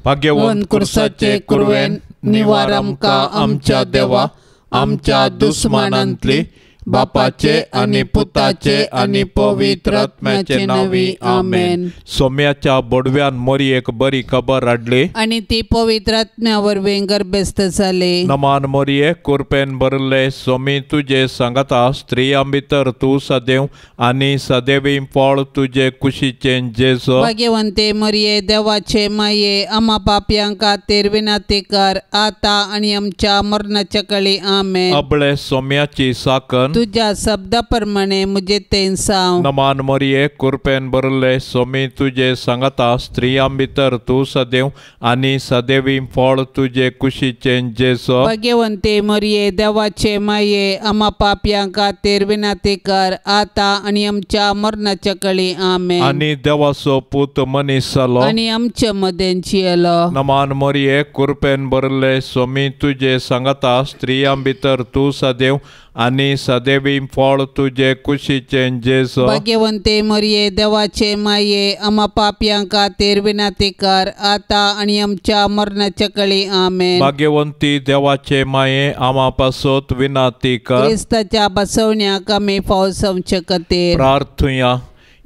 भाग्यवंत कुर्साचे कुरवेन निवार आमकां आमच्या देवा आमच्या दुस्मानांतली बापाचे आनी पुताचे आनी पवित्र आत्म्याचे नांवी आमेन. सोम्याच्या बोडव्यान मोरयेक बरी खबर हाडली आनी ती पवित्र आत्म्या वरवीं गर्भस्थ जाली. नमान मोरये कुरपेन भरले सोमी तुजे सांगाता स्त्रियां भितर तूं सदैव आनी सदैवी फळ तुजे कुशीचें जेजू. भाग्यवंते मोरये देवाचे माये आमा पापयां खातीर विनंती कर आतां आनी आमच्या मरणाच्या कळी आमेन. अबळे सोम्याची साकन तुज्या शब्दा प्रमाणे म्हजे तें साव. नमान मोरये कुरपेन भरले सोमी तुजे सांगाता स्त्रियां भितर तूं सदैव आनी सदैवी फळ तुजे कुशीचें जेजू. भाग्यवंते मोरये देवाचे माये आमा पापयां खातीर विनंती कर आतां आनी आमच्या मरणाच्या कळी आमेन. आनी देवाचो पूत मनीस जालो आनी आमचे मदें जियेलो. नमान मोरये कुरपेन भरले सोमी तुजे सांगाता स्त्रियां भितर तूं सदैव आनी सदैवी फळ तुजे कुशीचें जेजू. भाग्यवंते मोरये देवाचे माये आमा पापयां खातीर विनंती कर आतां आनी आमच्या मरणाच्या कळी आमेन. भाग्यवंती देवाचे माये आमा पासत विनंती कर. क्रिस्ताच्या बसवण्याक आमी फाव जावचे खातीर प्रार्थुया.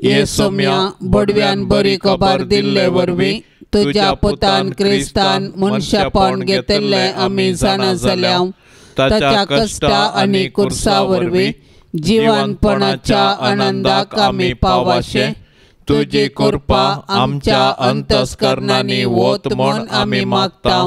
हे सोम्या बोडव्यान बरी खबर दिल्ले वरवीं तुज्या पुतान क्रिस्तान मनशापण घेतिल्लें आमी जाणा जाल्या. ताच्या कश्टा आनी कुर्सा वरवीं जिवनपणाच्या आनंदाक आमी पावाशे तुजी कृपा आमच्या अंतस्करणांनी वत म्हूण आमी मागता.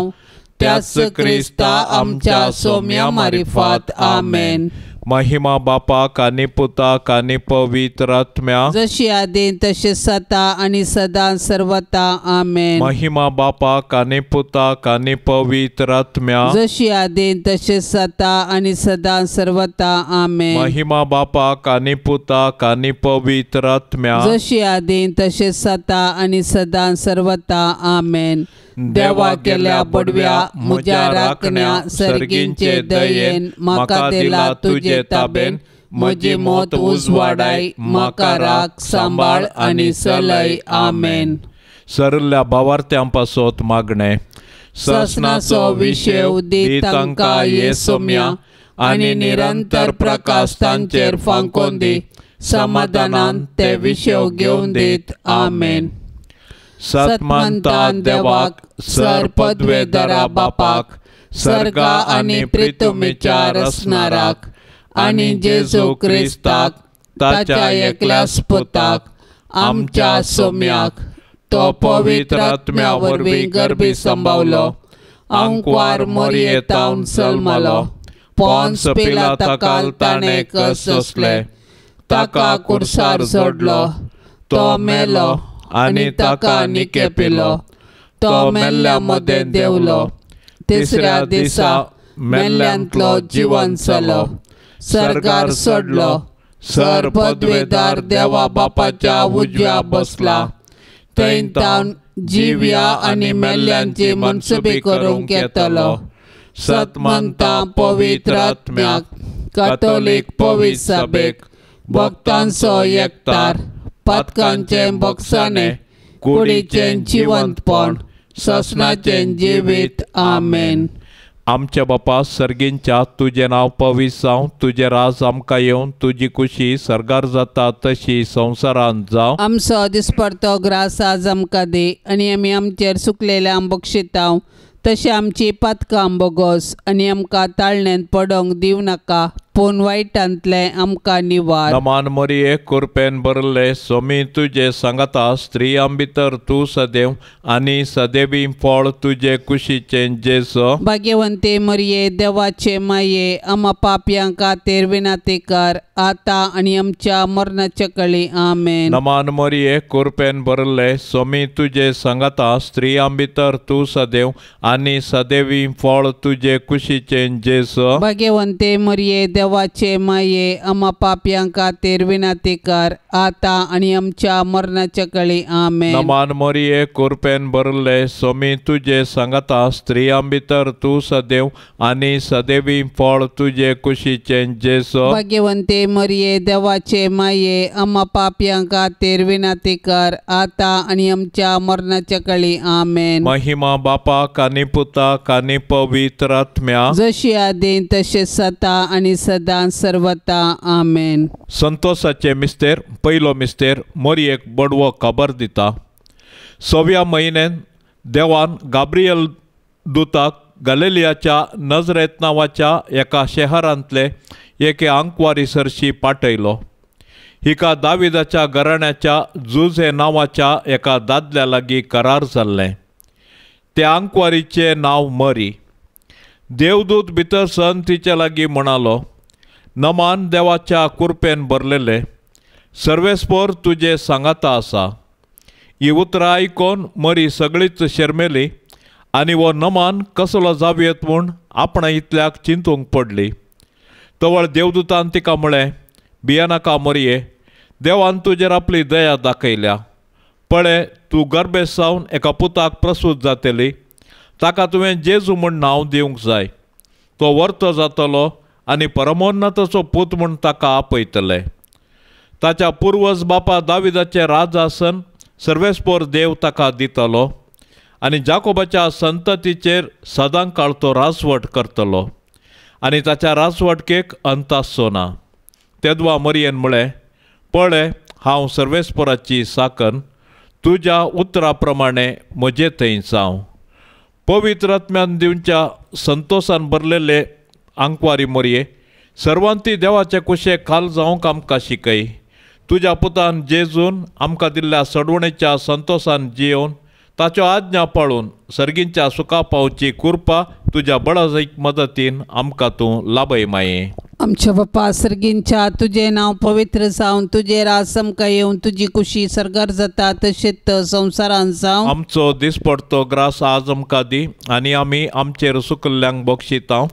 त्याच क्रिस्ता आमच्या सोम्या मारिफात आमेन. महिमा बापाक आनी पुताक आनी पवित्र आत्म्या जशी आदी तशी सता आनी सदां सर्वता आमेन. महिमा बापाक आनी पुताक आनी पवित्र आत्म्या जशी आदी तशी सता आनी सदां सर्वता आमेन. महिमा बापाक आनी पुताक आनी पवित्र आत्म्या जशी आदी तशी सता आनी सदां सर्वता आमेन. देवा केल्या बडव्या म्हज्या राखण्या सर्गींचे दयेन म्हाका दिला तुजे ताबेन म्हजी मौत उजवाडाय म्हाका राख सांबाळ आनी चलय आमेन. सरल्या भावार्थ्यां पासत मागणें. ससनाचो विशेव दी तांकां हे सोम्या आनी निरंतर प्रकाश तांचेर फांकोन दी समाधानान ते विशेव घेवन दीत आमेन. सतमंता देवाक सर पदवेदारा बापाक सर्गा आनी प्रितुमीच्या रसनाराक आनी जेजू क्रिस्ताक ताच्या एकल्याच पुताक आमच्या सोम्याक तो पवित्र आत्म्या वरवीं गर्भी संभावलो आंकवार मोरयेतावन जल्मलो पोन्स पिलाताकाल ताणें कश्ट सोंसले ताका कुर्सार जोडलो तो मेलो आनी ताका निकेपिलो तो मेल्ल्या मदें देंवलो तिसऱ्या दिसा मेल्ल्यांतलो जिवन जालो सर्गार चडलो सर पदवेदार देवा बापाच्या उजव्या बसला थंय तावन जिव्या आनी मेल्ल्यांची मनसुबी करूंक येतलो. सतमंता पवित्र आत्म्याक कातोलीक पवित्र सभेक भक्तांचो एकतार पातकांचें बोगसाणें कुडीचें जिवंतपण ससनाचें जिवीत आमेन. आमच्या बापा सर्गींच्या तुजें नांव पवित्र जावं तुजें राज आमकां येवन तुजी कुशी सर्गार जाता तशी संवसारांत जावं. आमचो दिसपडतो ग्रास आज आमकां दी आनी आमी आमचेर सुकलेल्या बक्षितांव तशें आमची पातकां बोगोस आनी आमकां ताळण्यांत पडोंक दिवं नाका पूण वायटांतलें आमकां निवार. नमान मोरये कुरपेन भरले सोमी तुजे सांगाता स्त्रियां भितर तूं सदैव आनी सदैवी फळ तुजे कुशीचें जेजू. भाग्यवंते मोरये देवाचे माये आमा पापयां खातीर विनंती कर आतां आनी आमच्या मरणाच्या कळी आमेन. नमान मोरये कुरपेन भरले सोमी तुजे सांगाता स्त्रियां भितर तूं सदैव आनी सदैवी फळ तुजे कुशीचें जेजू. भाग्यवंते मोरये देवाचे माये आमा पापयां खातीर विनंती कर आतां आनी आमच्या मरणाच्या कळी आमेन। नमान मोरये कुरपेन भरले सोमी तुजे सांगाता स्त्रियां भितर तूं सदैव आनी सदैवी फळ तुजे कुशीचें जेजू। भाग्यवंते मरिये देवाचे माये आमा पापयां खातीर विनंती कर आतां आनी आमच्या मरणाच्या कळी आमेन। महिमा बापाक आनी पुताक आनी पवित्र आत्म्या जशी आदीं तशें सता आनी सदां सर्वता आमेन। संतोषाचे मिस्तेर पयलो मिस्तेर मोरयेक बडवो खबर दिता। सव्या म्हयन्यान देवान गाब्रियल दुताक गलिलियाच्या नजरेत नांवाच्या एका शहरांतले एके आंकवारी सरशी पाठयलो। हिका दाविदाच्या घराण्याच्या जुझे नांवाच्या एका दादल्या लागीं करार जाल्लें। त्या आंकवारीचें नांव मरी। देवदूत भितर सन तिचे लागीं म्हणालो, नमान देवाच्या कुरपेन भरलेले सर्वेस्पोर तुजे सांगाता आसा। ही उतरां आयकोन मरी सगळीच शर्मेली आनी हो नमान कसलो जावयेत म्हूण आपणा इतल्याक चिंतूंक पडली। तवळ देवदूतान तिका म्हळें, भियेनाका मरये, देवान तुजेर आपली दया दाखयल्या। पळय, तूं गर्भेस्त जावन एका पुताक प्रसूत जातली, ताका तुवें जेजू म्हूण नांव दिवंक जाय। तो वर्तो जातलो आनी परमोन्नताचो पूत म्हूण ताका आपयतले। ताच्या पुर्वज बापा दाविदाचें राजासन सर्वेस्पोर देव ताका दितलो आनी जाकोबाच्या संततीचेर सदां काळ तो राजवट करतलो आनी ताच्या राजवटकेक अंत आसचो ना। तेदवा मरियेन म्हळें, पळय, हांव सर्वेस्पोराची साकन, तुज्या उतरा प्रमाणे म्हजे थंय जावं। पवित्र आत्म्यान दिवच्या संतोषान भरलेले आंकवारी मोरये, सर्वांती देवाचे कुशे खाल जावंक आमकां शिकय। तुज्या पुतान जेजून आमकां दिल्ल्या सडवणेच्या संतोषान जियोवन ताच्यो आज्ञा पाळून सर्गींच्या सुखा पावची कृपा तुज्या बळाजैक मदतीन आमकां तूं लाभय माये। आमच्या बापा सर्गींच्या तुजें नांव पवित्र जावन तुजें राज आमकां येवन तुजी कुशी सर्गार जाता तशेंच संवसारान जावं। आमचो दिसपडतो ग्रास आज आमकां दी आनी आमी आमचेर सुकल्ल्यांक बक्षितांव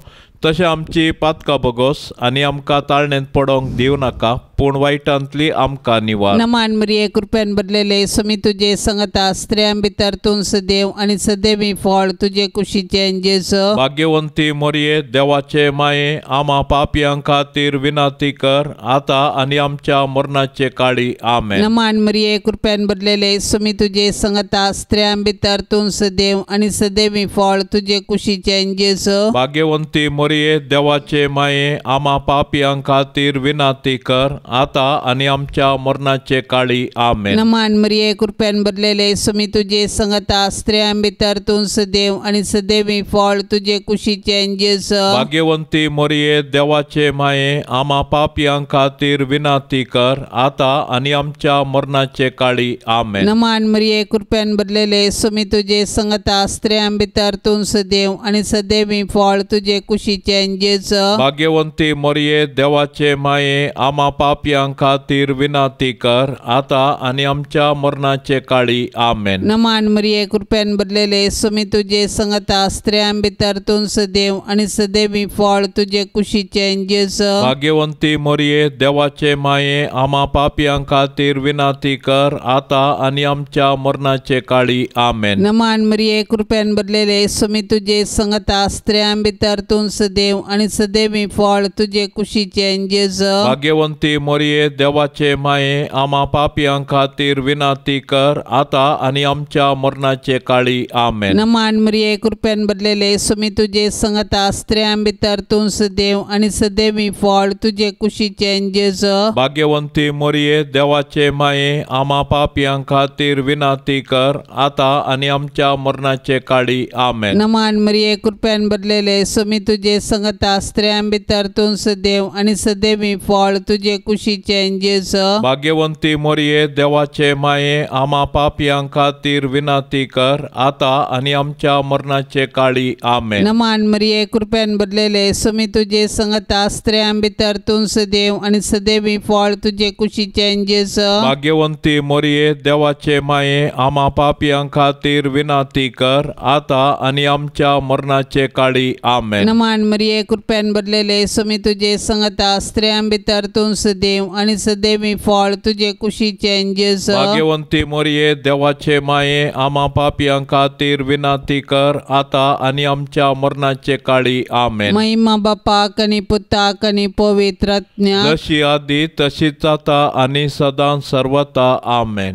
तशें आमची पातकां बोगोस आनी आमकां ताळणेंत पडोंक दिवं नाका, पूण वायटांतली आमकां निवार। नमान मरिये कृपेन भरलेले समी तुजे संगता स्त्रियां भितर तूं सदैव आनी सदैवी फळ तुजे कुशीचें जेजू। भाग्यवंती मोरये देवाचे माये आमा पापयां खातीर विनंती कर आतां आनी आमच्या मरणाचे काळी आमेन। नमान मरिये कृपेन भरलेले समी तुजे संगता स्त्रियां भितर तूं सदैव आनी सदैवी फळ तुजे कुशीचें जेजू। भाग्यवंती मोरये देवाचे माये आमा पापयां खातीर विनंती कर आतां आनी आमच्या मरणाचे काळी आमेन। नमान मरिये कृपेन भरलेले समी तुजे संगता स्त्रियां भितर तूं सदैव आनी सदैवी फळ तुजे कुशीचें जेजू। भाग्यवंती मोरये देवाचे माये आमा पापयां खातीर विनंती कर आतां आनी आमच्या मरणाचे काळी आमेन। नमान मरिये कृपेन भरलेले समी तुजे संगता स्त्रियां भितर तूं सदैव आनी सदैवी फळ तुजे कुशीचें जेजू। भाग्यवंती मोरये देवाचे माये आमा पापयां खातीर विनंती कर आतां आनी आमच्या मरणाचे काळी आमेन। नमान मरिये कृपेन भरलेले समी तुजे संगता स्त्रियां भितर तूं सदैव आनी सदैवी फळ तुजे कुशीचें जेजू। भाग्यवंती मोरये देवाचे माये आमा पापयां खातीर विनंती कर आतां आनी आमच्या मरणाचे काळी आमेन। नमान मरिये कृपेन भरलेले समी तुजे संगता स्त्रियां भितर तूं सदैव आनी सदैवी फळ तुजे कुशीचें जेजू। भाग्यवंती मोरये देवाचे माये आमा पापयां खातीर विनंती कर आतां आनी आमच्या मरणाचे काळी आमेन। नमान मरिये कृपेन भरलेले समी तुजे संगता स्त्रियां भितर तूं सदैव आनी सदैवी फळ तुजे कुशीचें जेजू। भाग्यवंती मोरये देवाचे माये आमा पापयां खातीर विनंती कर आतां आनी आमच्या मरणाचे काळी आमेन। नमान मरिये कृपेन भरलेले समी तुजे संगता स्त्रियां भितर तूं सदैव आनी सदैवी फळ तुजे कुशीचें जेजू। भाग्यवंती मोरये देवाचे माये आमा पापयां खातीर विनंती कर आतां आनी आमच्या मरणाचे काळी आमेन। नमान मरिये कृपेन भरलेले समी तुजे संगता स्त्रियां भितर तूं सदैव आनी सदैवी फळ तुजे कुशीचें जेजू। भाग्यवंती मोरये देवाचे माये आमा पापयां खातीर विनंती कर आतां आनी आमच्या मरणाचे काळी आमेन। नमान मरिये कृपेन भरलेले स्वामी तुजे संगता स्त्रियां भितर तूं सदैव आनी सदैवी फळ तुजे कुशीचें जेजू। भाग्यवंती मोरये देवाचे माये आमा पापयां खातीर विनंती कर आता आनी आमच्या मरणाचे काळी आमेन। महिमा बापाक आनी पुताक आनी पवित्र आत्म्याक जशी आदी तशीच आता आनी सदां सर्वता आमेन।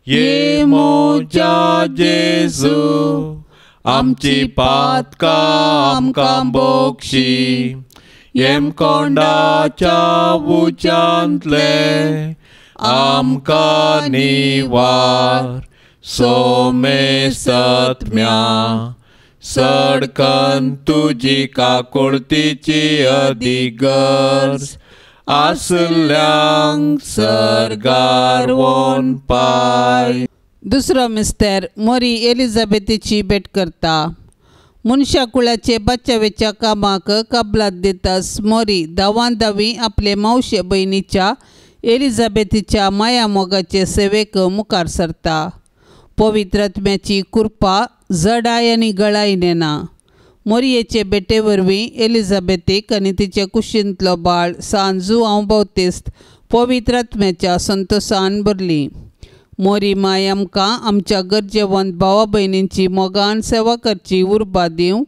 ये म्हज्या जेजू आमची पातकां आमकां बोगशी येमकोंडाच्या उच्यांतले आमकां निवार सोमेसत्म्या सडकन तुजी काकुळतीची अधिगर्ज आसल्यांक सर्गार वोन पाय। दुसरो मिस्तर मोरी एलिझाबेथीची भेट करता। मनशा कुळाचे बचावेच्या कामाक कबलात दितास मोरी धांवान धांवी आपले मावशे भयणीच्या एलिझाबेथीच्या माया मोगाचे सेवेक मुखार सरता। पवित्र आत्म्याची कृपा जडाय आनी गळाय नेना। मोरयेचे भेटे वरवीं एलिझाबेथीक आनी तिचे कुशींतलो बाळ सांजू हांव बाप्तिस्त पवित्र आत्म्याच्या संतोसान भरली। मोरी माय आमकां आमच्या गरजेवंत भावा भयणींची मोगान सेवा करची उर्बा दिवं।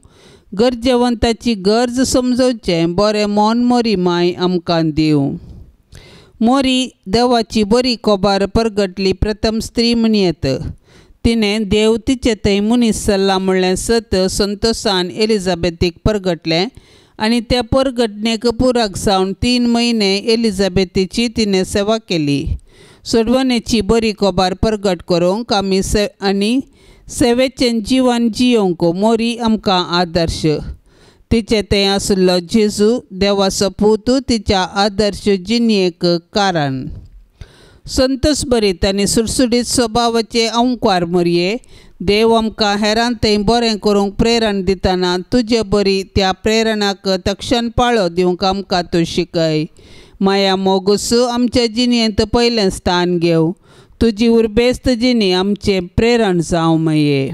गरजेवंताची गरज समजोवचें बरें मन मोरी माय आमकां दिवं। मोरी देवाची बरी कोबार परगटली प्रथम स्त्री म्हणयेत। तिणें देव तिचे थंय मनीस सल्ला म्हणलें सत संतोसान एलिझाबेथीक परगटलें आनी त्या परगटणेक पुराक जावन 3 म्हयने एलिझाबेथीची तिणें सेवा केली। सोडवणेची बरी कोबार परगट करूंक आमी आनी सेवेचें जिवन जियोवंक मोरी आमकां आदर्श। तिचे थंय आशिल्लो जेजू देवाचो पूत तिच्या आदर्श जिणेक कारण। संतोष भरीत आनी सुडसुडीत स्वभावाचे अंकार मोरये देव आमकां हेरां थंय बरें करूंक प्रेरण दितना तुजे बरी त्या प्रेरणाक तक्षण पाळो दिवंक आमकां तूं शिकय। माया मोगूस आमच्या जिणेंत पयलें स्थान घेव। तुजी उर्बेस्त जिणी आमचें प्रेरण जावं मये।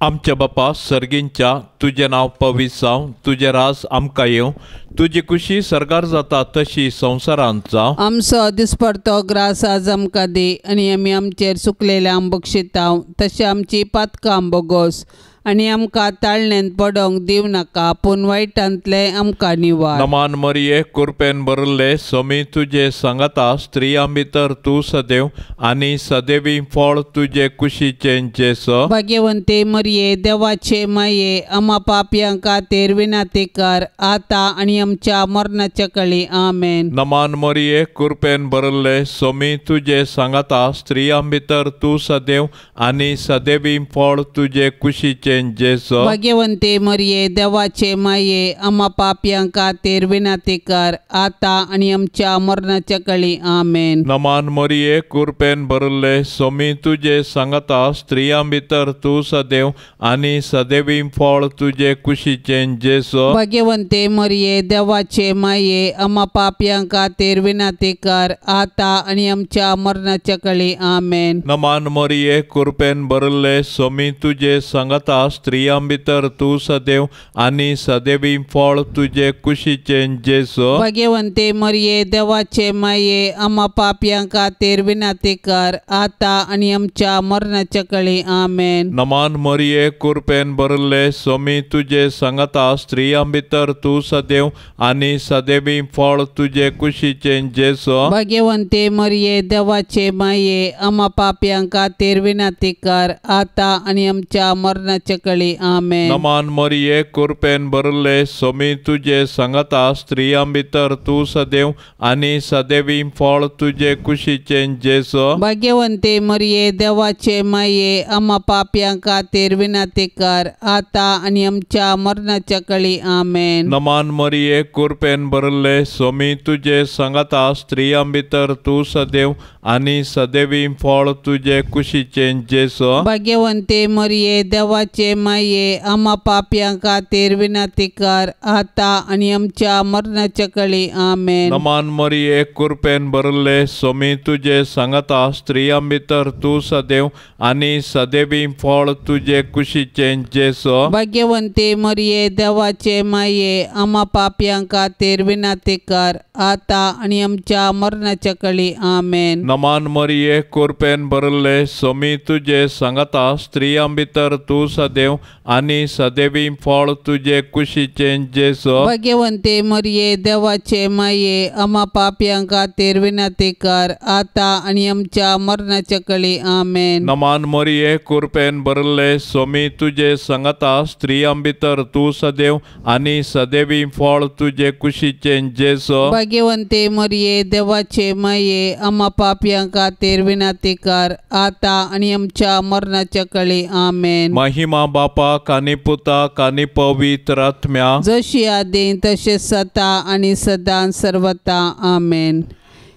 आमच्या बापा सर्गींच्या तुजें नांव पवित्र जावं, तुजें राज आमकां येवं, तुजी खुशी सर्गार जाता तशी संवसारांत जावं। आमचो दिसपडतो ग्रास आज आमकां दी आनी आमी आमचेर चुकलेल्या बक्षिताव तशें आमची पातकां बोगोस आनी आमकां ताळण्यांत पडोंक दिवं नाका पूण वायटांतलें आमकां निवार। नमान मरिये कृपेन भरिल्ले स्वामी तुजे सांगाता स्त्रियां भितर तूं सदैव आनी सदैवी फळ तुजे कुशीचें जेजू। भाग्यवंते मरिये देवाचे माये आमा पापयां खातीर विनंती कर आतां आनी आमच्या मरणाच्या कळी आमेन। नमान मरिये कृपेन भरिल्ले स्वामी तुजे सांगाता स्त्रियां भितर तूं सदैव आनी सदैवी फळ तुजे कुशीचें जेजू। भाग्यवंते मरिये देवाचे माये आमा पापयां खातीर विनंती कर आतां आनी आमच्या मरणाच्या कळी आमेन। नमान मरिये कृपेन भरिल्ले स्वामी तुजे सांगाता स्त्रियां भितर तूं सदैव आनी सदैवी फळ तुजे कुशीचें जेजू। भाग्यवंते मरिये देवाचे माये आमा पापयां खातीर विनंती कर आतां आनी आमच्या मरणाच्या कळी आमेन। नमान मरिये कृपेन भरिल्ले स्वामी तुजे सांगाता स्त्रियां भितर तूं सदैव आनी सदैवी फळ तुजे कुशीचें जेजू। भाग्यवंते मरिये देवाचे माये आमा पापयां खातीर विनंती कर आतां आनी आमच्या मरणाच्या कळी आमेन। नमान मरिये कृपेन भरिल्ले स्वामी तुजे सांगाता स्त्रियां भितर तूं सदैव आनी सदैवी फळ तुजे कुशीचें जेजू। भाग्यवंते मरिये देवाचे माये आमा पापयां खातीर विनंती कर आतां आनी आमच्या मरणाच्या कळी आमेन। नमान मरिये कृपेन भरिल्ले स्वामी तुजे सांगाता स्त्रियां भितर तूं सदैव आनी सदैवी फळ तुजे कुशीचें जेजू। भाग्यवंते मरिये देवाचे माये आमा पापयां खातीर विनंती कर आतां आनी आमच्या मरणाच्या कळी आमेन। नमान मरिये कृपेन भरिल्ले स्वामी तुजे सांगाता स्त्रियां भितर तूं सदैव आनी सदैवी फळ तुजे कुशीचें जेजू। भाग्यवंते मरिये देवाचे माये आमा पापयां खातीर विनंती कर आतां आनी आमच्या मरणाच्या कळी आमेन। नमान मरिये कृपेन भरिल्ले स्वामी तुजे सांगाता स्त्रियां भितर तूं सदैव आनी सदैवी फळ तुजे कुशीचें जेजू। भाग्यवंती मरिये देवाचे माये आमा पापयां खातीर विनंती कर आता आनी आमच्या मरणाच्या कळी आमेन। नमान मरिये कृपेन भरले स्वामी तुजे सांगाता स्त्रियां भितर तूं सदैव आनी सदैवी फळ तुजे कुशीचें जेजू। भाग्यवंती मरिये देवाचे माये आमा पापयां खातीर विनंती कर आता आनी आमच्या मरणाच्या कळी आमेन। नमान मरिये कृपेन भरले स्वामी तुजे सांगाता स्त्रियां भितर तूं सदैव आनी सदैवी फळ तुजे कुशीचें जेजू। भाग्यवंती मरिये देवाचे माये आमा पापयां खातीर विनंती कर आता आनी आमच्या मरणाच्या कळी आमेन। महिमा बापाक आनी पुताक आनी पवित्र आत्म्याक जशी आदी तशें सदा आनी सदां सर्वता आमेन।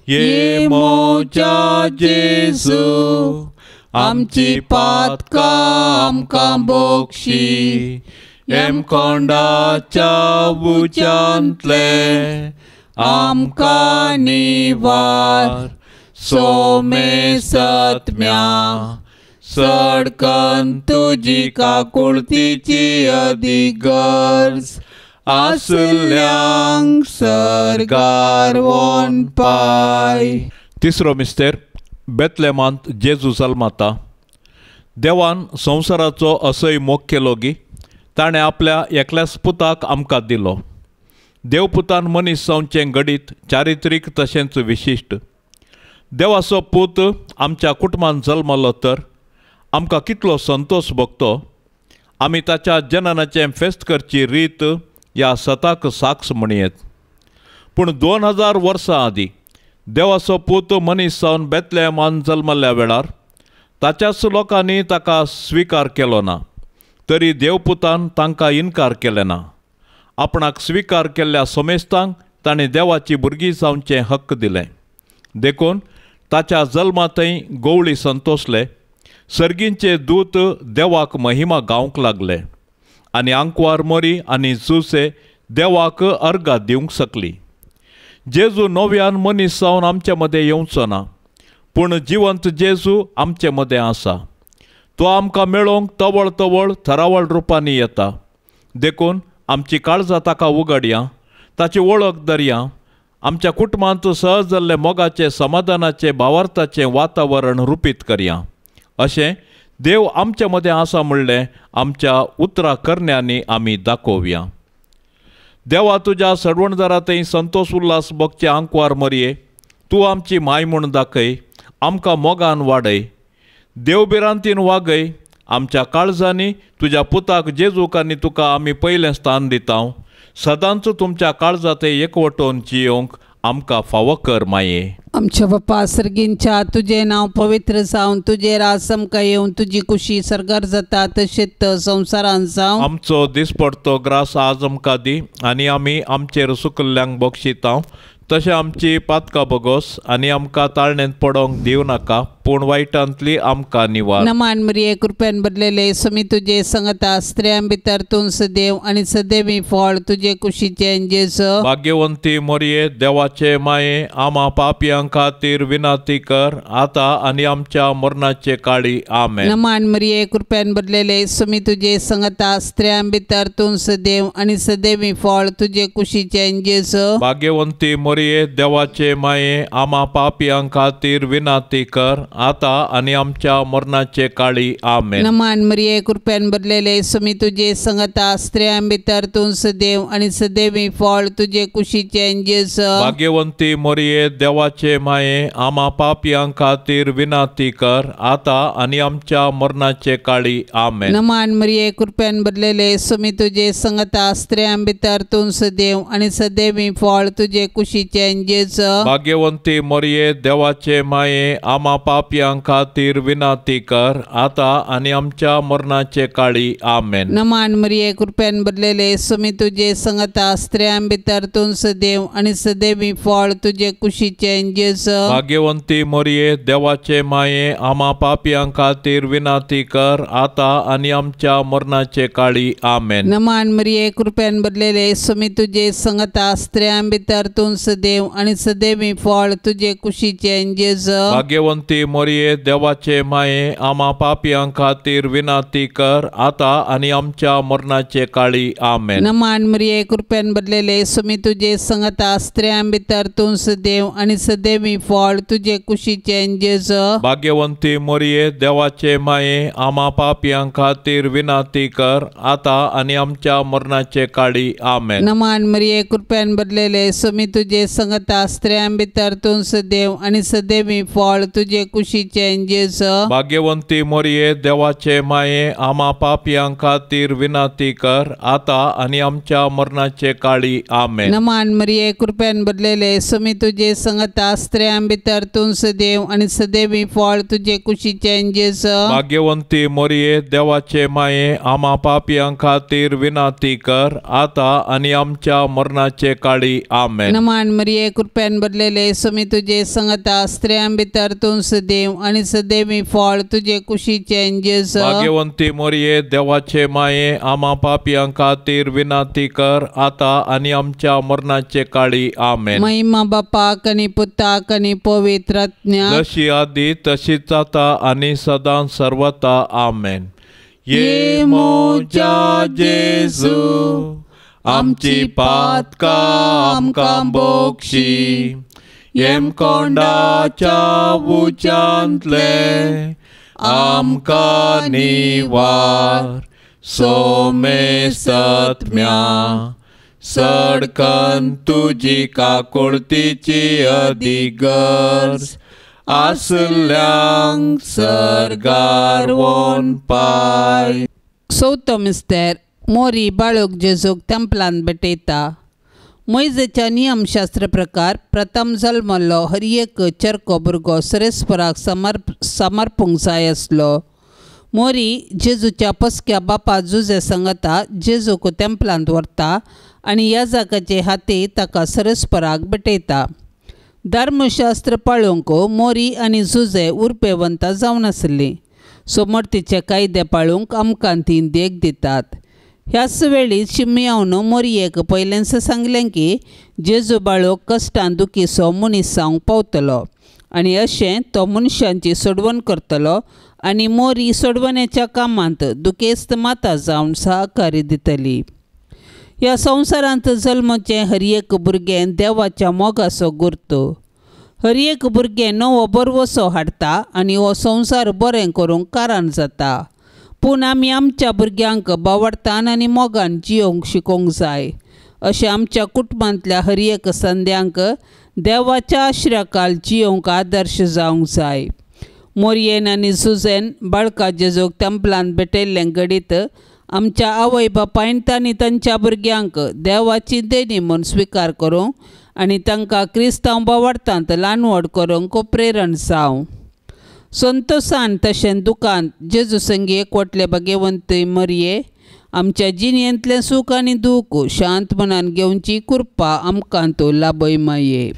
ये मोजा जेजू आमची पातकां आमकां बोक्षी हेमकोंडाच्या उज्यांतले आमकां निवार सोमे सत्म्या सडकन तुजी काकुळतीची अदीक गरज आसल्यांक सर्गार वोन पाय। तिसरो मिस्तेर बेतलेमांत जेजू जल्माता। देवान संवसाराचो असोय मोग केलो गी ताणें आपल्या एकल्याच पुताक आमकां दिलो। देवपुतान मनीस जावचें घडीत चारित्रीक तशेंच विशिश्ट। देवाचो पूत आमच्या कुटुंबान जल्मलो तर आमकां कितलो संतोष भोगतो। आमी ताच्या जननाचें फेस्त करची रीत ह्या सताक साक्ष म्हणयेत। पूण 2000 वर्सां आदीं देवाचो पूत मनीस जावन बेतलेमान जल्मल्ल्या वेळार ताच्याच लोकांनी ताका स्विकार केलो ना, तरी देवपुतान तांकां इनकार केले ना। आपणाक स्विकार केल्ल्या समेस्तांक ताणें देवाची भुरगीं जावचें हक्क दिलें। देखून ताच्या जल्मांतय गोवळी संतोसले, सर्गींचे दूत देवाक महिमा गावंक लागले आनी आंकवार मोरी आनी जुसे देवाक अर्घा दिवंक शकली। जेजू नव्यान मनीस जावन आमचे मदें येवचो ना, पूण जिवंत जेजू आमचे मदें आसा। तो आमकां मेळोवंक तवळ तवळ थरावळ रुपांनी येता। देखून आमची काळजां ताका उगडया, ताची वळख धरया, आमच्या कुटुंबांत सहज जाल्ले मोगाचें समाधानाचें भावार्थाचें वातावरण रुपीत करया। अशें देव आमचे मदें आसा म्हणलें आमच्या उतरां करण्यांनी आमी दाखोवया। देवा तुज्या सडवणदारांतय संतोष उल्हास भोगचे आंकवार मरये तूं आमची माय म्हूण दाखय, आमकां मोगान वाडय, देव भिरांतीन वागय। आमच्या काळजांनी तुज्या पुताक जेजूक आनी तुका आमी पयलें स्थान दिता। सदांच तुमच्या काळजांत एकवटोवन जियोवंक आमकां फावो कर माये। आमच्या बापा सर्गींच्या तुजें नांव पवित्र जावन तुजें राज आमकां येवन तुजी कुशी सर्गार जाता तशेंच संवसारांत जावं। आमचो दिसपडतो ग्रास आज आमकां दी आनी आमी आमचेर सुकल्ल्यांक बक्षिता तशें आमची पातकां बोगोस आनी आमकां ताळणेंत पडोवंक दिवं नाका, पूण वायटांतली आमकां निवार। नमान मरिये कृपेन भरलेले स्वामी तुजे संगता स्त्रियां भितर तूं सदैव आनी सदैवी फळ तुजे कुशीचें जेजू। भाग्यवंती मरिये देवाचे माये आमा पापयां खातीर विनंती कर आता आनी आमच्या मरणाचे काळी आमेन। नमान मरिये कृपेन भरलेले स्वामी तुजे संगता स्त्रियां भितर तूं सदैव आनी सदैवी फळ तुजे कुशीचें जेजू। भाग्यवंती मरिये देवाचे माये आमा पापयां खातीर विनंती कर आता आनी आमच्या मरणाचे काळी आमेन। नमान मरिये कृपेन भरलेले स्वामी तुजे संगता स्त्रियां भितर तूं सदैव आनी सदैवी फळ तुजे कुशीचें जेजू। भाग्यवंती मरिये देवाचे माये आमा पापयां खातीर विनंती कर आता आनी आमच्या मरणाचे काळी आमेन। नमान मरिये कृपेन भरलेले स्वामी तुजे संगता स्त्रियां भितर तूं सदैव आनी सदैवी फळ तुजे कुशीचें जेजू। भाग्यवंती मरिये देवाचे माये आमा पापयां खातीर विनंती कर आता आनी आमच्या मरणाचे काळी आमेन। नमान मरिये कृपेन भरलेले स्वामी तुजे संगता स्त्रियां भितर तूं सदैव आनी सदैवी फळ तुजे कुशीचें जेजू। भाग्यवंती मरिये देवाचे माये आमा पापयां खातीर विनंती कर आता आनी आमच्या मरणाचे काळी आमेन। नमान मरिये कृपेन भरलेले स्वामी तुजे संगता स्त्रियां भितर तूं सदैव आनी सदैवी फळ तुजे कुशीचें जेजू। भाग्यवंती मोरये देवाचे माये आमा पापयां खातीर विनंती कर आतां आनी आमच्या मरणाचे काळी आमेन. नमान मरिये कृपेन भरलेले सुमी तुजे संगता स्त्रियां भितर तूं सदैव आनी सदैवी फळ तुजे कुशीचें जेजू. भाग्यवंती मोरये देवाचे माये आमा पापयां खातीर विनंती कर आतां आनी आमच्या मरणाचे काळी आमेन. नमान मरिये कृपेन भरलेले सुमी तुजे संगता स्त्रियां भितर तूं सदैव आनी सदैवी फळ तुजे कुशीचें जेजू. भाग्यवंती मोरये देवाचे माये आमा पापयां खातीर विनंती कर आतां आनी आमच्या मरणाचे काळी आमेन. नमान मरिये कृपेन भरलेले सुमी तुजे संगता स्त्रियां भितर तूं सदैव आनी सदैवी फळ तुजे कुशीचें जेजू. भाग्यवंती मोरये देवाचे माये आमा पापयां खातीर विनंती कर आतां आनी आमच्या मरणाचे काळी आमेन. नमान मरिये कृपेन भरलेले सुमी तुजे संगता स्त्रियां भितर तूं सदैव आनी सदैवी फळ तुजे कुशीचें जेजू. भाग्यवंती मोरये देवाचे माये आमा पापयां खातीर विनंती कर आतां आनी आमच्या मरणाचे काळी आमेन. महिमा बापाक आनी पुताक आनी पवित्र आत्म्याक जशी आदी तशीच आतां आनी सदां सर्वता आमेन. ये म्हज्या जेजू आमची पातकां आमकां बोक्षी येमकोंडाच्या उच्यांतले आमकां निवार सोमेसत्म्या सडकन तुजी काकुळतीची अधिगर्ज आसल्यांक सर्गार वोन पाय. चवथो मिस्तेर मोरी बाळूक जेजूक तेंपलान भेटयता. मोयजेच्या नियमशास्त्र प्रकार प्रथम जल्मल्लो हर एक चरको भुरगो सरेस्पराक समर्पूंक जाय आसलो. मोरी जेजूच्या पसक्या बापा जुजे संगता जेजूक तेंपलांत व्हरता आनी याजकाचे हाती ताका सरेस्पराक भेटयता. धर्मशास्त्र पाळूंक मोरी आनी जुजे उर्बेवंत जावन आसली. सोमर्तीचे कायदे पाळूंक आमकां ती देख दितात. ह्याच वेळी शिमयावन मोरयेक पयलेंच सांगलें की जेजू बाळूक कश्टान दुखीचो मनीस जावंक पावतलो आनी अशें तो मनशांची सोडवण करतलो आनी मोरी सोडवण्याच्या कामांत दुखेस्त माता जावन सहकारी दितली. ह्या संवसारांत जल्मचें हर एक भुरगें देवाच्या मोगाचो गुर्त. हर एक भुरगें नवो बरवसो हाडटा आनी हो संवसार बरें करूंक कारण जाता. पूण आमी आमच्या भुरग्यांक बावडतान आनी मोगान जियोवंक शिकोवंक जाय. अशें आमच्या कुटुंबांतल्या हर एक संद्यांक देवाच्या आश्र्याकाल जियोवंक आदर्श जावंक जाय. मोरयेन आनी जुजेन बाळका जेजूक तेंपलान भेटयल्लें घडीत आमच्या आवय बापायन तांणी तांच्या भुरग्यांक देवाची देणी म्हूण स्विकार करूंक आनी तांकां क्रिस्तांव बावडतांत ल्हान व्हड करूंक प्रेरण जावं. संतोसान तशें दुकान जेजू संगी एकवटले भाग्यवंत मरये आमच्या जिणेंतलें सूख आनी दूख शांत मनान घेवची कृपा आमकां तो लाभय माये.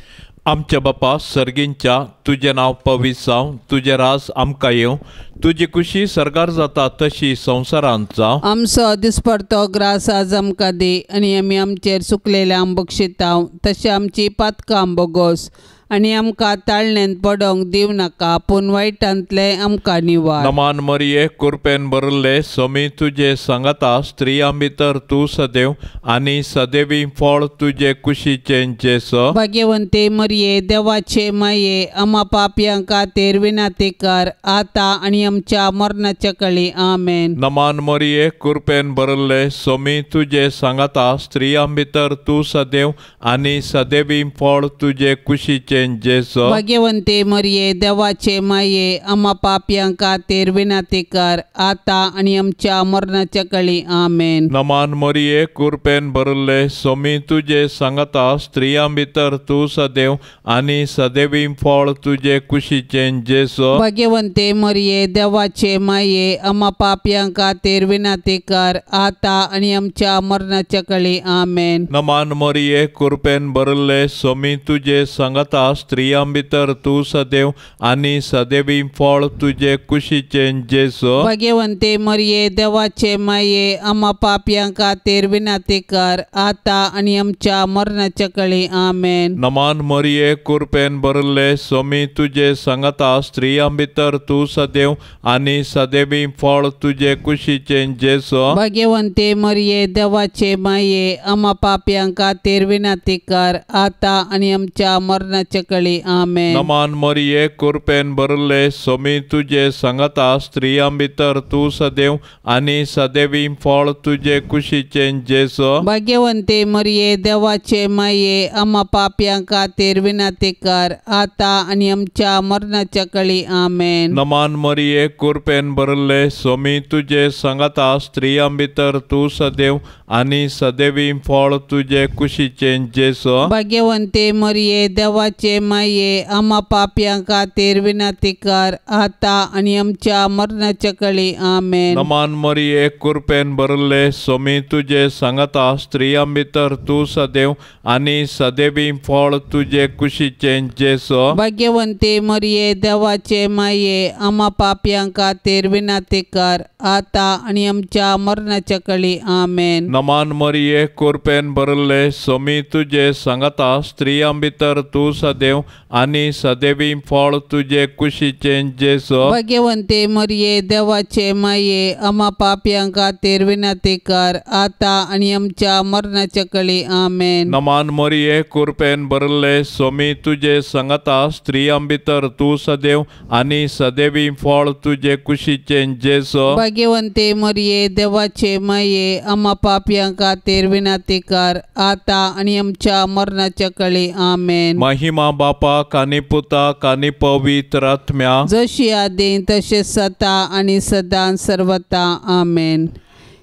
आमच्या बापा सर्गींच्या तुजें नांव पवित्र जावं, तुजें राज आमकां येवं, तुजी खुशी सर्गार जाता तशी संवसारांत जावं. आमचो दिसपडतो ग्रास आज आमकां दी आनी आमी आमचेर चुकलेल्या बक्षितांव तशें आमची पातकां बोगोस आनी आमकां ताळण्यांत पडोंक दिवं नाका पूण वायटांतलें आमकां निवार. नमान मरिये कृपेन भरिल्ले समी तुजे सांगाता स्त्रियां भितर तूं सदैव आनी सदैवी फळ तुजे कुशीचें जेजू. भाग्यवंते मरिये देवाचे माये आमा पापयां खातीर विनंती कर आतां आनी आमच्या मरणाच्या कळी. आमेन. नमान मरिये कृपेन भरिल्ले समी तुजे सांगाता स्त्रियां भितर तूं सदैव आनी सदैवी फळ तुजे कुशीचें जेजू. भाग्यवंते मरिये देवाचे माये आमा पापयां खातीर विनंती कर आतां आनी आमच्या मरणाच्या कळी. आमेन. नमान मरिये कृपेन भरिल्ले समी तुजे सांगाता स्त्रियां भितर तूं सदैव आनी सदैवी फळ तुजे कुशीचें जेजू. भाग्यवंते मरिये देवाचे माये आमा पापयां खातीर विनंती कर आतां आनी आमच्या मरणाच्या कळी. आमेन. नमान मरिये कृपेन भरिल्ले समी तुजे सांगाता सांगाता स्त्रियां भितर तूं सदैव आनी सदैवी फळ तुजे कुशीचें जेजू। भाग्यवंते मरिये देवाचे माये आम्हा पापयां खातीर विनंती कर आता आनी आमच्या मरणाच्या कळी आमेन। नमान मरिये कृपेन भरले स्वामी तुजे सांगाता स्त्रियां भितर तूं सदैव आनी सदैवी फळ तुजे कुशीचें जेजू। भाग्यवंते मरिये देवाचे माये आम्हा पापयां खातीर विनंती कर आता आनी आमच्या मरणाच्या कळी आमेन। नमान मरिये कृपेन भरले स्वामी तुजे सांगाता स्त्रियां भितर तूं सदैव आनी सदैवी फळ तुजे कुशीचें जेजू। भाग्यवंते मरिये देवाचे माये आम्हा पापयां खातीर विनंती कर आता आनी आमच्या मरणाच्या कळी आमेन। नमान मरिये कृपेन भरले स्वामी तुजे सांगाता स्त्रियां भितर तूं सदैव आनी सदैवी फळ तुजे कुशीचें जेजू। भाग्यवंते मरिये देवाचे माये आम्हा पापयां खातीर विनंती कर आता आनी आमच्या मरणाच्या कळी आमेन। नमान मरिये कृपेन भरले स्वामी तुजे सांगाता स्त्रियां भितर तूं सदैव आनी सदैवी फळ तुजे कुशीचें जेजू। भाग्यवंते मरिये देवाचे माये आम्हा पापयां खातीर विनंती कर आता आनी आमच्या मरणाच्या कळी आमेन। नमान मरिये कृपेन भरले स्वामी तुजे सांगाता स्त्रियां भितर तूं सदैव आनी सदैवी फळ तुजे कुशीचें जेजू। भाग्यवंते मरिये देवाचे माये आम्हा पापयां खातीर विनंती कर आता आनी आमच्या मरणाच्या कळी आमेन। नमान मरिये कृपेन भरले स्वामी तुजे सांगाता स्त्रियां भितर तूं सदैव आनी सदैवी फळ तुजे कुशीचें जेजू। भाग्यवंते मरिये देवाचे माये आम्हा पापयां खातीर विनंती कर आता आनी आमच्या मरणाच्या कळी आमेन। महिमा बापाक आनी पुताक आनी पवित्र आत्म्याक, जशी आदी तशें सदा आनी सदां सर्वता आमेन।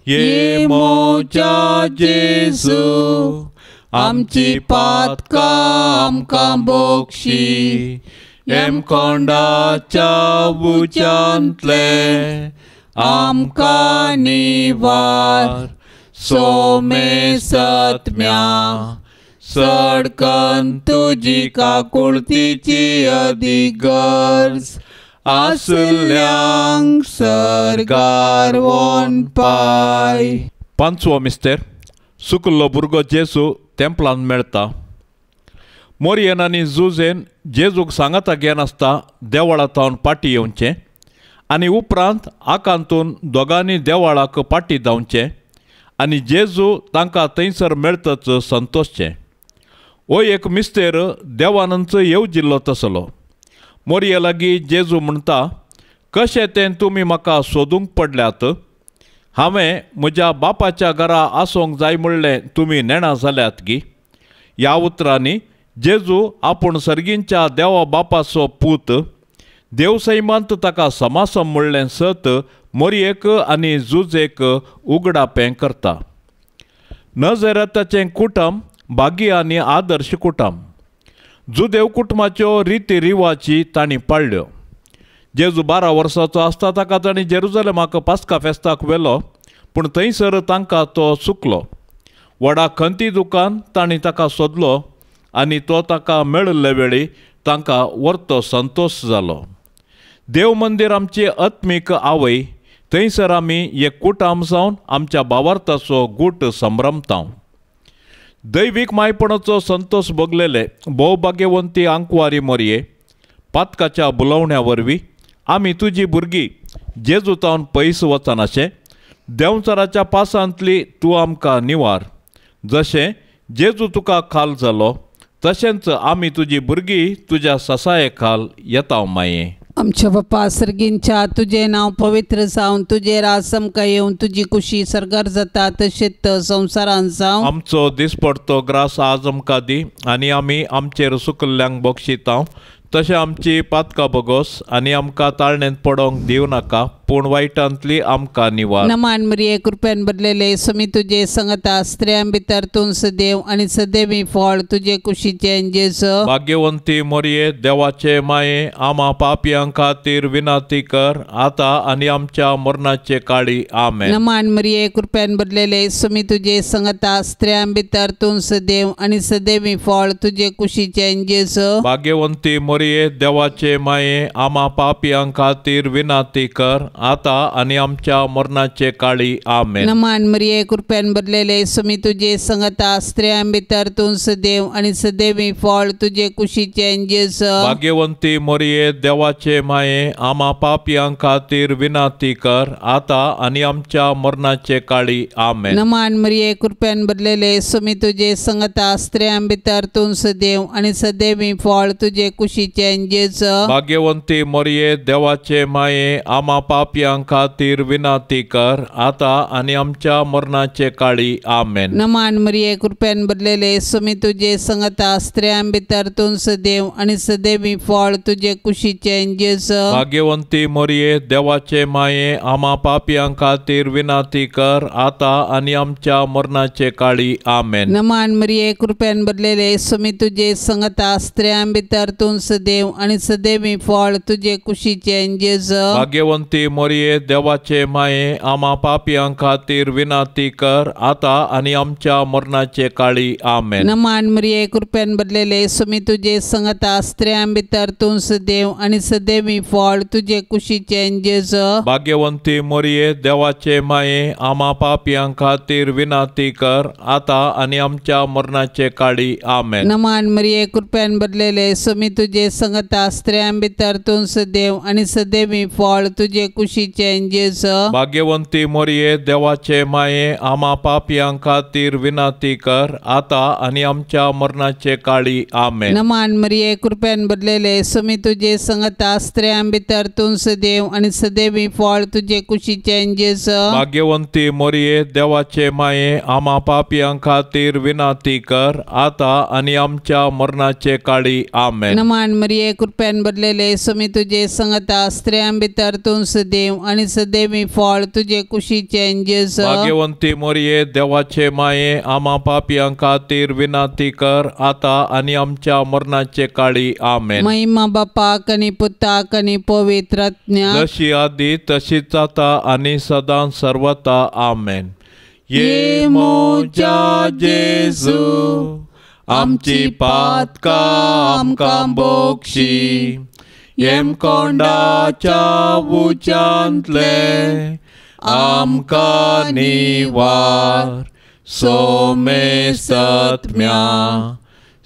ये मोजा जेजू आमची पातकां आमकां बोक्षी, हेमकोंडाच्या उज्यांतले आमकां निवार, सोमे सत्म्या सडकन तुजी काकुळतीची अदीक गरज आसल्यांक सर्गार वोन पाय। पांचवो मिस्तेर सुकल्लो भुरगो जेजू तेंपलान मेळटा। मोरयेन आनी जुजेन जेजूक सांगाता घेनासता देवळा थावन पाटी येवचें आनी उपरांत आकांतून दोगांनी देवळाक पाटी धांवचें आनी जेजू तांकां थंयसर मेळटच संतोशचें। हो एक मिस्तेर देवानंच येवजिल्लो तसलो। मोरये लागीं जेजू म्हणटा, कशें तें तुमी म्हाका सोदूंक पडल्यात? हांवें म्हज्या बापाच्या घरा आसूंक जाय म्हणलें तुमी नेणा जाल्यात गी? ह्या उतरांनी जेजू आपूण सर्गींच्या देवा बापाचो पूत, देवसैमांत ताका समासम म्हणलें सत मोरयेक आनी जुजेक उगडापें करता। नजरेताचें कुटुंब भागी आनी आदर्श कुटुंब। जुदेव कुटुंबाच्यो रिती रिवाजी तांणी पाळ्ळ्यो। जेजू 12 वर्सांचो आसता ताका तांणी जेरुजलेमाक पास्का फेस्ताक व्हेलो, पूण थंयसर तांकां तो चुकलो। व्हडा खंती दुकान तांणी ताका सोदलो आनी तो ताका मेळिल्ले वेळी तांकां वर्तो संतोश जालो। देव मंदीर आमची आत्मीक आवय, थंयसर आमी एक कुटुंब जावन आमच्या भावार्थाचो गूट संभ्रमता। दैवीक मायपणाचो संतोश भोगलेले भोवभाग्यवंती आंकवारी मोरये, पातकाच्या बुलवण्या वरवीं आमी तुजी भुरगीं जेजू तावन पयस वचनाशें देंवचाराच्या पासांतली तूं आमकां निवार। जशें जेजू तुका खाल जालो तशेंच आमी तुजी भुरगीं तुज्या ससाये खाल येता माये। आमच्या बापा सर्गींच्या तुजें नांव पवित्र जावन तुजें राज आमकां येवन तुजी कुशी सर्गार जाता तशेंच संवसारान जावं। आमचो दिसपडतो ग्रास आज आमकां दी आनी आमी आमचेर सुकल्ल्यांक बक्षिता तशें आमची पातकां बोगोस आनी आमकां ताळणेंत पडोंक दिवं नाका, पूण वायटांतली आमकां निवार. नमान मरिये कृपेन भरलेले स्वामी तुजे संगता, स्त्रियां भितर तूं सदैव आनी सदैवी फळ तुजे कुशीचें जेजू. भाग्यवंती मोरये देवाचे माये, आमा पापयां खातीर विनंती कर आतां आनी आमच्या मरणाचे काळी. आमेन. नमान मरिये कृपेन भरलेले स्वामी तुजे संगता, स्त्रियां भितर तूं सदैव आनी सदैवी फळ तुजे कुशीचें जेजू. भाग्यवंती मोरये देवाचे माये, आमा पापयां खातीर विनंती कर आतां आनी आमच्या मरणाचे काळी. आमेन. नमान मरिये कृपेन भरलेले स्वामी तुजे संगता, स्त्रियां भितर तूं सदैव आनी सदैवी फळ तुजे कुशीचें जेजू. भाग्यवंती मोरये देवाचे माये, आमा पापयां खातीर विनंती कर आतां आनी आमच्या मरणाचे काळी. आमेन. नमान मरिये कृपेन भरलेले स्वामी तुजे संगता, स्त्रियां भितर तूं सदैव आनी सदैवी फळ तुजे कुशीचें जेजू. भाग्यवंती मोरये देवाचे माये, आमा पापयां खातीर विनंती कर आतां आनी आमच्या मरणाचे काळी. आमेन. नमान मरिये कृपेन भरलेले स्वामी तुजे संगता, स्त्रियां भितर तूं सदैव आनी सदैवी फळ तुजे कुशीचें जेजू. भाग्यवंती मोरये देवाचे माये, आमा पापयां खातीर विनंती कर आतां आनी आमच्या मरणाचे काळी. आमेन. नमान मरिये कृपेन भरलेले स्वामी तुजे संगता, स्त्रियां भितर तूं सदैव आनी सदैवी फळ तुजे कुशीचें जेजू. भाग्यवंती मोरये देवाचे माये, आमा पापयां खातीर विनंती कर आतां आनी आमच्या मरणाचे काळी. आमेन. नमान मरिये कृपेन भरलेले स्वामी तुजे संगता, स्त्रियां भितर तूं सदैव आनी सदैवी फळ तुजे कुशीचें जेजू. भाग्यवंती मोरये देवाचे माये, आमा पापयां खातीर विनंती कर आतां आनी आमच्या मरणाचे काळी. आमेन. नमान मरिये कृपेन भरलेले स्वामी तुजे संगता, स्त्रियां भितर तूं सदैव आनी सदैवी फळ तुजे कुशीचें जेजू. भाग्यवंती मोरये देवाचे माये, आमा पापयां खातीर विनंती कर आतां आनी आमच्या मरणाचे काळी. आमेन. नमान मरिये कृपेन भरलेले स्वामी तुजे संगता, स्त्रियां भितर तूं सदैव आनी सदैवी फळ तुजे कुशीचें जेजू. भाग्यवंती मोरये देवाचे माये, आमा पापयां खातीर विनंती कर आतां आनी आमच्या मरणाचे काळी. आमेन. नमान मरिये कृपेन भरलेले स्वामी तुजे संगता, स्त्रियां भितर तूं सदैव आनी सदैवी फळ तुजे कुशीचें जेजू. भाग्यवंती मोरये देवाचे माये, आमा पापयां खातीर विनंती कर आतां आनी आमच्या मरणाचे काळी. आमेन. महिमा बापाक आनी पुताक आनी पवित्र आत्म्याक, जशी आदी तशीच आतां आनी सदां सर्वता. आमेन. ये म्हज्या जेजू, आमची पातकां आमकां बोगशी, येमकोंडाच्या उच्यांतले आमकां निवार. सोमेसत्म्या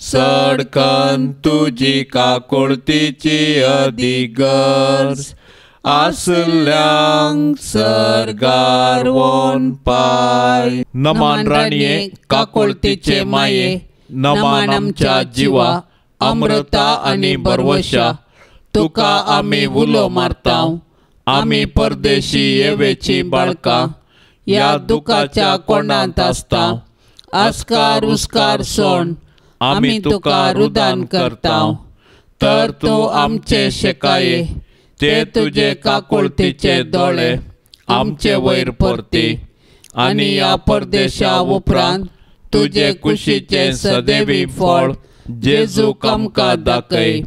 सडकन तुजी काकुळतीची अधिगर्ज आसल्यांक सर्गार वोन पाय. नमान राणये काकुळतीचे माये, नमान आमच्या जिवा अमृता आनी बरवशा, तुका आमी उलो मारता. आमी परदेशी येवेची बाळकां, ह्या दुखाच्या कोणांत आसता. आस्कार उस्कार सोण आमी तुका रुदान करता. तर तूं आमचे शेकाये, ते तुजे काकुळतीचे दोळे आमचे वयर परती आनी ह्या परदेशा उपरांत तुजे कुशीचें सदैवी फळ जेजूक आमकां दाखय.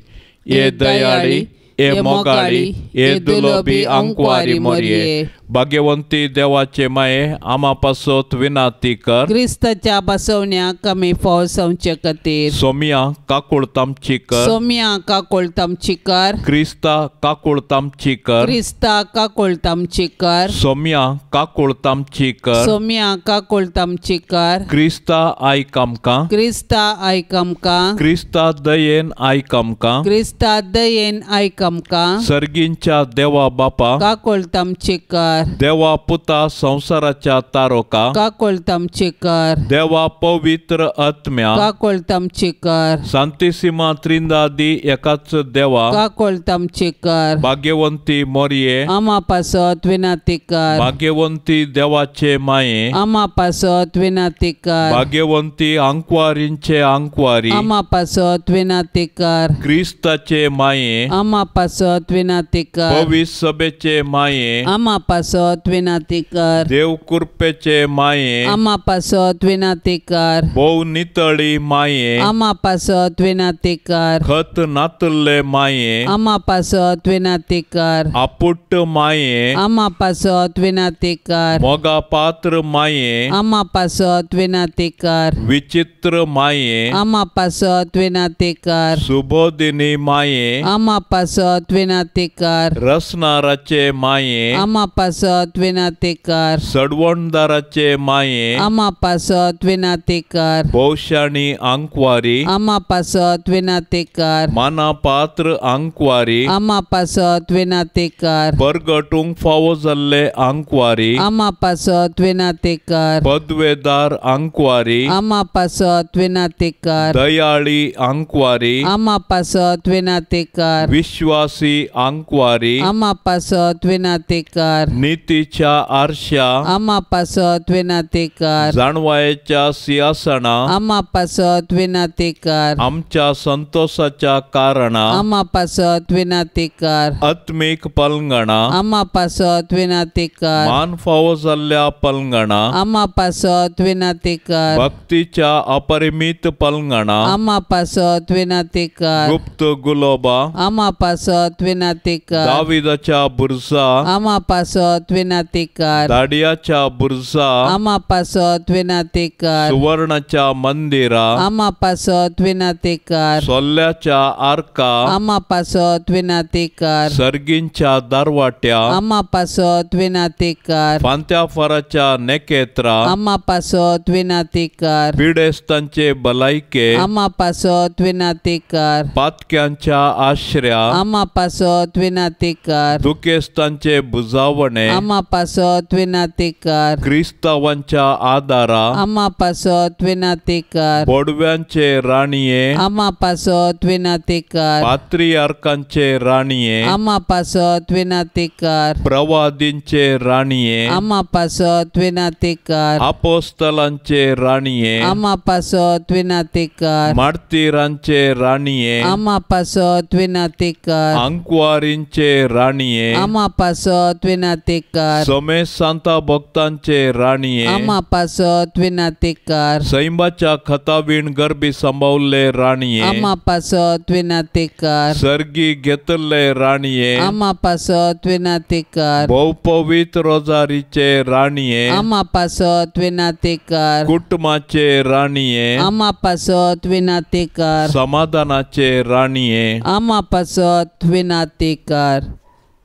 हे दयाळी, हे मोगाळी, हे दुलोबी आंकवारी मोरये, भाग्यवंती देवाचे माये, आमा पासत विनंती कर. क्रिस्ताच्या बसवण्याक आमी फाव जावचे खातीर. सोमिया काकुळत आमची कर. सोमिया काकुळत आमची कर. क्रिस्ता काकुळत आमची कर. क्रिस्ता काकुळत आमची कर. सोमिया काकुळत आमची कर. सोमिया काकुळत आमची कर. क्रिस्ता आयक आमकां. क्रिस्ता आयक आमकां. क्रिस्ता दयेन आयक आमकां. क्रिस्ता दयेन आयक आमकां. सर्गींच्या देवा बापा काकुळत आमची कर. कर। देवा पुता संवसाराच्या तारोका काकोळत आमची कर। देवा पवित्र आत्म्या काकोळत आमची कर। सांतिसिमा त्रिंदादी एकाच देवा काकोळत आमची कर। भाग्यवंती मोरये आमा पासत विनंती कर। भाग्यवंती देवाचे माये आमा पासत विनंती कर। भाग्यवंती आंकवारींचे आंकवारी आमा पासत विनंती कर। क्रिस्ताचे माये आमा पासत विनंती कर। पवित्र सभेचे माये आमा पासत विनंती कर। देव कृपेचे माये आमा पासत विनंती कर। भोव नितळी माये आमा पासत विनंती कर। खत नातल्ले माये आमा पासत विनंती कर। आपुट्ट माये आमा पासत विनंती कर। मोगा पात्र माये आमा पासत विनंती कर। विचित्र माये आमा पासत विनंती कर। सुबोधिनी माये आमा पासत विनंती कर। रसनाराचे माये आमा पासत विनंती कर। सडवणदाराचे माये आमा पासत विनंती कर। भोवशाणी आंकवारी आमा पासत विनंती कर। माना पात्र आंकवारी आमा पासत विनंती कर। परगटूंक फावो जाल्ले आंकवारी आमा पासत विनंती कर। पदवेदार आंकवारी आमा पासत विनंती कर। दयाळी आंकवारी आमा पासत विनंती कर। विश्वासी आंकवारी आमा पासत विनंती कर। नीतीच्या आरशा आमा पासत विनंती कर। जाणवायेच्या सिंहासना आमा पासत विनंती कर। आमच्या संतोषाच्या कारणा आमा पासत विनंती कर। आत्मीक पलंगणा आमा पासत विनंती कर। मान फावो जाल्ल्या पलंगणा आमा पासत विनंती कर। भक्तीच्या अपरिमित पलंगणा आमा पासत विनंती कर। गुप्त गुलोबा आमा पासत विनंती कर। दाविदाच्या बुरजा आमा पासत विनंती कर। दाडियाच्या बुरजा आमा पासत विनंती कर। सुवर्णाच्या मंदिरा आमा पासत विनंती कर। सोल्ल्याच्या आर्का आमा पासत विनंती कर। सर्गींच्या दारवाट्या आमा पासत विनंती कर। फांत्या फराच्या नेकेत्रा आमा पासत विनंती कर। पिडेस्तांचे भलायके आमा पासत विनंती कर। पातक्यांच्या आश्र्या आमा पासत विनंती कर। दुखेस्तांचे बुजावणे आमा पासत विनंती कर। क्रिस्तावांच्या आदारा आमा पासत विनंती कर। बोडव्यांचे राणये आमा पासत विनंती कर। पात्रियार्कांचे राणये आमा पासत विनंती कर। प्रवादींचे राणये आमा पासत विनंती कर। अपोस्तलांचे राणये आमा पासत विनंती कर। मार्तीरांचे राणये आमा पासत विनंती कर। आंकवारींचे राणये आमा पासत विनंती कर। समेत सांता भक्तांचे राणये आमा पासत विनंती कर। सैंबाच्या खतावीण गर्भी सांबावल्ले राणये आमा पासत विनंती कर। सर्गी घेतल्ले राणये आमा पासत विनंती कर। भोव पवित्र रोजारीचे राणये आमा पासत विनंती कर। कुटुंबाचे राणये आमा पासत विनंती कर। समाधानाचे राणये आमा पासत विनंती कर।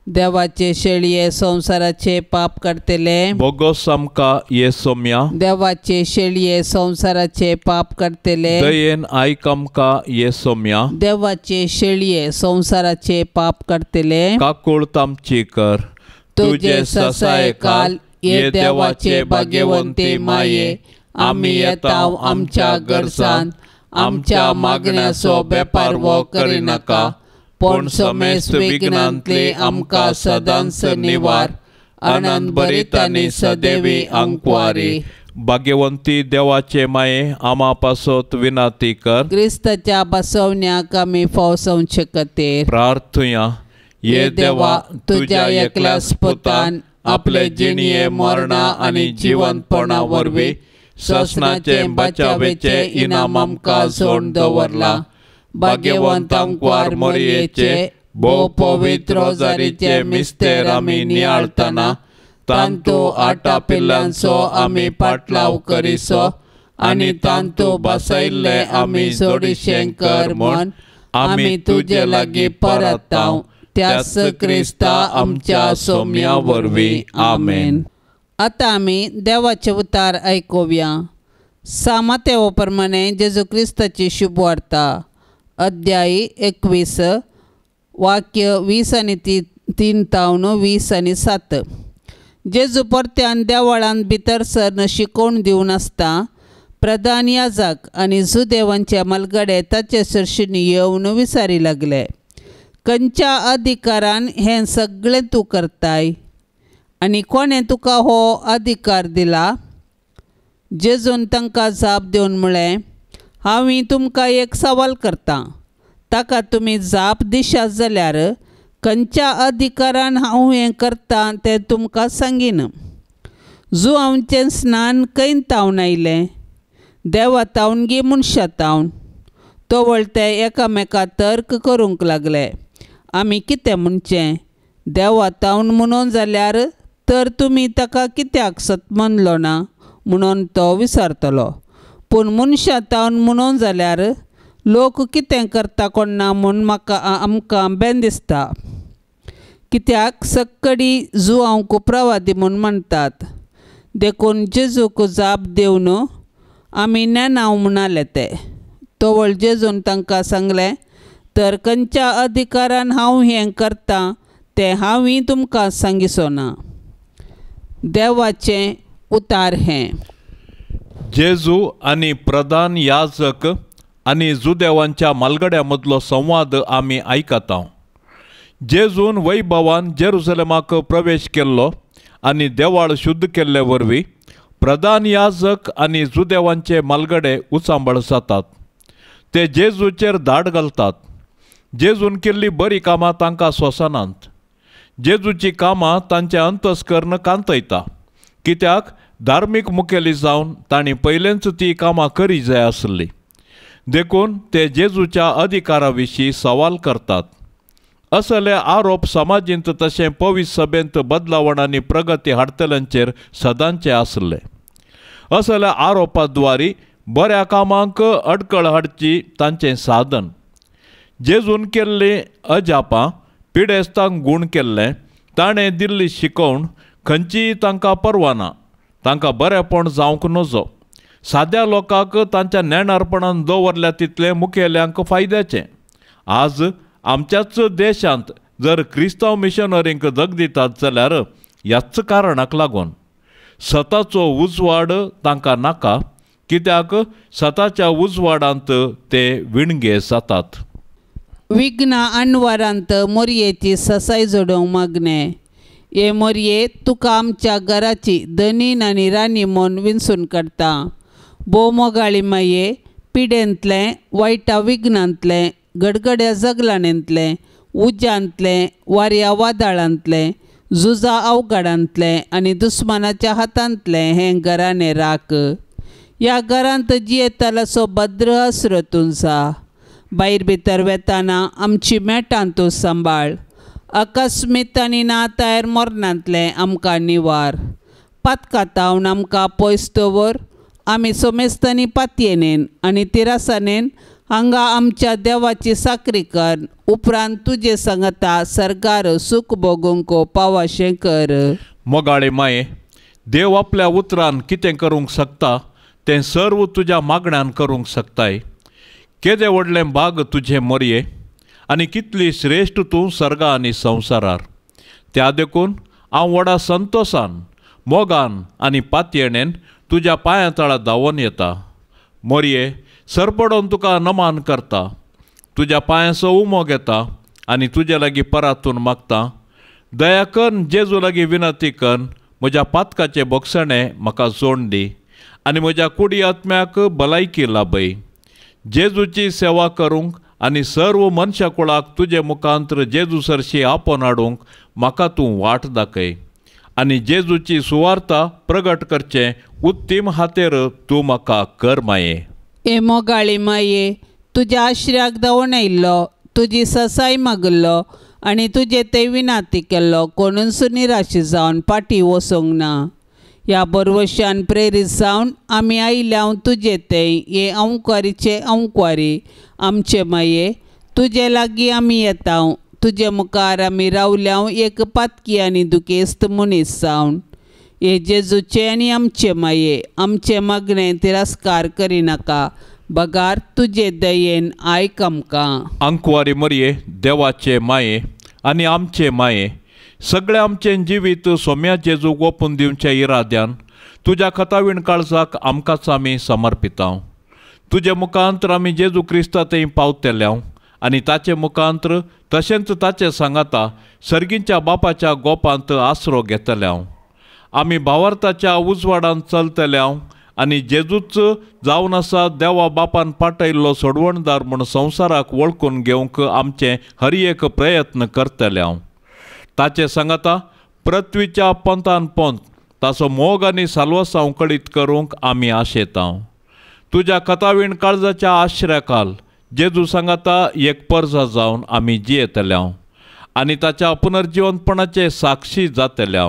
देवाचे शेळये संवसाराचे पाप करतले बोगोस आमकां ये सोम्या। देवाचे शेळये संवसाराचे पाप करतले दयेन आयक आमकां ये सोम्या। देवाचे शेळये संवसाराचे पाप करतले काकूळत आमची कर। तुझे ससायकाल ये देवाचे भाग्यवंती माये आमी येता आमच्या गरजान आमच्या मागण्याचो बेपारवो करिनाका पूण समेस्त विघ्नांतली आमकां सदांच निवार। आनंद भरीत आनी सदैवी आंकवारी। भाग्यवंती देवाचे माये आमा पासत विनंती कर। क्रिस्ताच्या बसवण्याक आमी फावसवचे खातीर प्रार्थुया। ये देवा तुज्या एकल्याच पुतान आपले जिणये मरणा आनी जिवंतपणा वरवीं ससनाचे बचावेचे इनाम आमकां जोडून दवरला। भाग्यवंत आंकवार मोरयेचे भोव पवित्र रोजारीचे मिस्तेर आमी नियाळतना तांतू आटा पिल्लांचो आमी पाटलाव करिसो आनी तांतू बसयल्ले आमी जोडीशें कर म्हूण आमी तुजे लागीं परताव त्याच क्रिस्ता आमच्या सोम्या वरवीं आमेन। आतां आमी देवाचे उतार आयकुया। सामातेव प्रमाणे जेजू क्रिस्ताची शुभवार्ता अध्याय 21 वाक्य 20 आनी 3 तावन 20 आनी 7। जेजू परत्यान देवळांत भितर सरन शिकोवन दिवन आसता प्रधान याजक आनी जुदेवांचे मलगडे ताचे सरशीन येवन विचारी लागले, खंयच्या अधिकारान हें सगळें तूं करताय आनी कोणें तुका हो अधिकार दिला? जेजून तांकां जाप दिवन म्हळें, हांव तुमकां एक सवाल करतां, ताका तुमी जाप दिशात जाल्यार खंयच्या अधिकारान हांव हें करतां तें तुमकां सांगीन. जुआंवचें स्नान खंय तावन आयलें? देवा तावन गी मनशा तावन? तवळ ते एकामेका तर्क करूंक लागले, आमी कितें म्हणचें? देवा तावन म्हणून जाल्यार तर तुमी ताका कित्याक सतमनलो ना म्हणून तो विचारतलो, पूण मनशा तावन म्हणून जाल्यार लोक कितें करता कोण ना म्हूण म्हाका आमकां बेन दिसता, कित्याक सक्कडी जुआंवक प्रवादी म्हूण म्हणटात. देखून जेजूक जाप दिवन आमी नेणाव म्हणाले ते. तवळ जेजून तांकां सांगलें, तर खंयच्या अधिकारान हांव हें करतां तें हांवूय तुमकां सांगिसो ना. देवाचें उतार हें. जेजू आनी प्रधान याजक आनी जुदेवांच्या मालगड्या मदलो संवाद आमी आयकता. जेजून वैभवान जेरुसलेमाक प्रवेश केल्लो आनी देवाळ शुद्ध केल्ले वरवीं प्रधान याजक आनी जुदेवांचे मालगडे उचांबळ जातात. ते जेजूचेर धाड घालतात. जेजून केल्ली बरी कामां तांकां सोंसनात. जेजूची कामां तांचें अंतस्कर्ण कांतयता, कित्याक धार्मीक मुखेली जावन तांणी पयलेंच ती कामां करी जाय आसली. देखून ते जेजूच्या अधिकारा विशीं सवाल करतात. असले आरोप समाजींत तशें पवित्र सभेंत बदलावण आनी प्रगती हाडटल्यांचेर सदांचे आसले. असल्या आरोपाद्वारी बऱ्या कामांक अडकळ हाडची तांचें साधन. जेजून केल्लीं अजापां, पिडेस्तांक गूण केल्लें, ताणें दिल्ली शिकवण खंयचीय तांकां पर्वा ना. तांकां बरेंपण जावंक नजो. साद्या लोकांक तांच्या नेणारपणान दवरल्या तितलें मुखेल्यांक फायद्याचें. आज आमच्याच देशांत जर क्रिस्तांव मिशनरींक दग दितात जाल्यार ह्याच कारणाक लागून. सताचो उजवाड तांकां नाका, कित्याक सताच्या उजवाडांत ते विणगे जातात. विघ्ना अणवारांत मोरयेची ससाय जोडोवंक मागणें. हे मोरये, तुका आमच्या घराची धनीन आनी राणी म्हूण विंचून काडटा. भोव मोगाळी माये, पिडेंतलें, वायटा विघ्नांतलें, गडगड्या जगलाणेंतलें, उज्यांतलें, वाऱ्या वादळांतलें, झुजा अवघडांतलें आनी दुस्मानाच्या हातांतलें हें घराणें राख. ह्या घरांत जियेतालाचो भद्र आसरो तुमचा. भायर भितर वेताना आमची मेटां तूं सांबाळ. अकस्मीत आनी ना तयार मरणांतलें आमकां निवार. पातकातावन आमकां पयस दवर. आमी सोमेस्तांनी पातयेनेन आनी तिरासानेन हांगा आमच्या देवाची साकरी कर. उपरांत तुजे सांगता सरकार सूख भोगूंक पावाशें कर. मोगाळे माये, देव आपल्या उतरान कितें करूंक शकता तें सर्व तुज्या मागण्यान करूंक शकताय. केदें व्हडलें बाग तुजें मोरये आनी कितली श्रेश्ठ तूं सर्गा आनी संवसारार. त्या देखून हांव व्हडा संतोसान, मोगान आनी पातयेणेन तुज्या पांयां तळा धांवोन येता. मोरये, सरपडोन तुका नमान करता, तुज्या पांयांचो उमो घेता आनी तुजे लागीं परातून मागता. दया कन्न जेजू लागीं विनंती कन्न म्हज्या पातकाचें भोगसणें म्हाका जोड दी आनी म्हज्या कुडी आत्म्याक भलायकी लाभय. जेजूची सेवा करूंक आनी सर्व मनशा कुळाक तुजे मुखांत्र जेजू सरशी आपोवन हाडूंक म्हाका तूं वाट दाखय आनी जेजूची सुवार्ता प्रगट करचें उत्तीम हातेर तूं म्हाका कर माये. हे मोगाळी माये, तुज्या आश्र्याक धांवून आयिल्लो, तुजी ससाय मागिल्लो आनी तुजे ते विनाती केल्लो कोणूच निराशी जावन फाटीं वचूंक ना. ह्या बरवशान प्रेरीत जावन आमी आयल्या तुजे ते हे अंकवारीचे अंकवारी आमचे माये, तुजे लागीं आमी येता. तुजे मुखार आमी रावल्या एक पातकी आनी दुखेस्त मनीस जावन. हे जेजूचे आनी आमचे माये, आमचे मागणें तिरस्कार करिनाका, बगार तुजे दयेन आयक आमकां. अंकवारी मरये, देवाचे माये आनी आमचे माये, सगळें आमचें जिवीत सोम्या जेजूक ओपून दिवच्या इराद्यान तुज्या खतावीण काळजाक आमकांच आमी समर्पिता. तुजे मुखांतर आमी जेजू क्रिस्ता थंय पावतले आनी ताचे मुखांतर तशेंच ताचे सांगाता सर्गींच्या बापाच्या गोपांत आसरो घेतले. आमी भावार्थाच्या उजवाडान चलतले आनी जेजूच जावन आसा देवा बापान पाटयल्लो सोडवणदार म्हूण संवसाराक वळखून घेवंक आमचें हर एक प्रयत्न करतले. ताचे सांगाता पृथ्वीच्या पंथान पंथ ताचो मोग आनी साल्वासांव कळीत करूंक आमी आशेता. तुज्या कथावीण काळजाच्या आश्र्याखाल जेजू सांगाता एक परजा जावन आमी जियेतले आनी ताच्या पुनर्जिवंतपणाचे साक्षी जातले.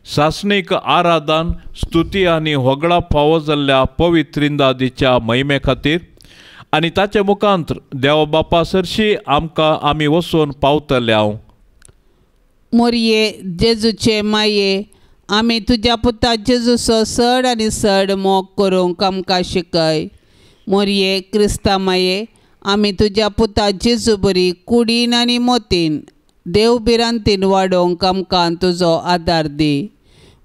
सासणीक आराधन स्तुती आनी होगळा फावो जाल्ल्या पवित्रिंदादीच्या महिमे खातीर आनी ताचे मुखांतर देव बापा सरशी आमकां आमी वचून पावतले. मोरये जेजूचे माये, आमी तुज्या पुता जेजूचो चड आनी चड मोग करूंक आमकां शिकय. मोरये क्रिस्ता माये, आमी तुज्या पुता जेजू बरी कुडीन आनी मोतीन देव भिरांतीन वाडोवंक आमकां तुजो आदार दी.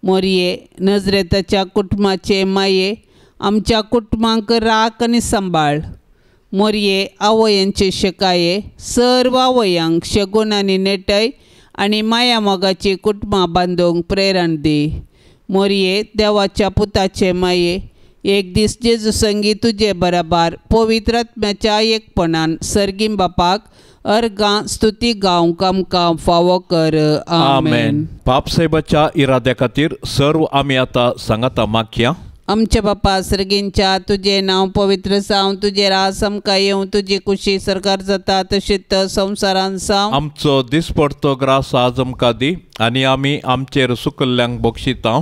मोरये नजरेताच्या कुटुंबाचे माये, आमच्या कुटुंबांक राख आनी सांबाळ. मोरये आवयांचे शेकाये, सर्व आवयांक शेगून आनी नेटय आनी माया मोगाची कुटुंबां बांदूंक प्रेरण दी. मोरये देवाच्या पुताचे माये, एक दीस जेजू संगी तुजे बराबर पवित्र आत्म्याच्या एकपणान सर्गीं बापाक अर्गां स्तुती गावंक आमकां फावो कर. आमेन. बापसाहेबाच्या इराद्या खातीर सर्व आमी आतां सांगाता मागया. आमच्या बापा सर्गींच्या, तुजें नांव पवित्र जावं, तुजें रास आमकां येवं, तुजी कुशी सरकार जाता तशीच संवसारान जावं. आमचो दिसपडतो ग्रास आज आमकां दी आनी आमी आमचेर सुकल्ल्यांक बक्षिता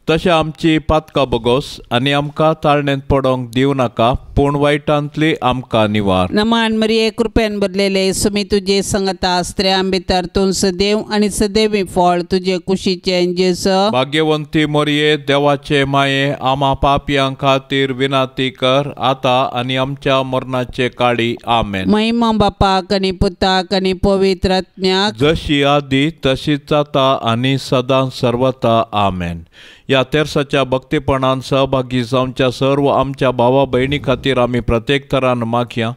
तशें आमची पातकां बोगोस आनी आमकां ताळणेंत पडोंक दिवं नाका, पूण वायटांतली आमकां निवार. नमान मरिये, कृपेन भरलेले, सुमी तुजे संगता, स्त्रियां भितर तूं सदैव आनी सदैवी फळ तुजे कुशीचें जेजू. भाग्यवंती मोरये, देवाचे माये, आमा पापयां खातीर विनाती कर आतां आनी आमच्या मरणाचे काळी. आमेन. महिमा बापाक आनी पुताक आनी पवित्र आत्म्याक, जशी आदी तशीच आतां आनी सदां सर्वता. आमेन. ह्या तेर्साच्या भक्तीपणान सहभागी जावच्या सर्व आमच्या भावा भयणी खातीर आमी प्रत्येक तरान मागया.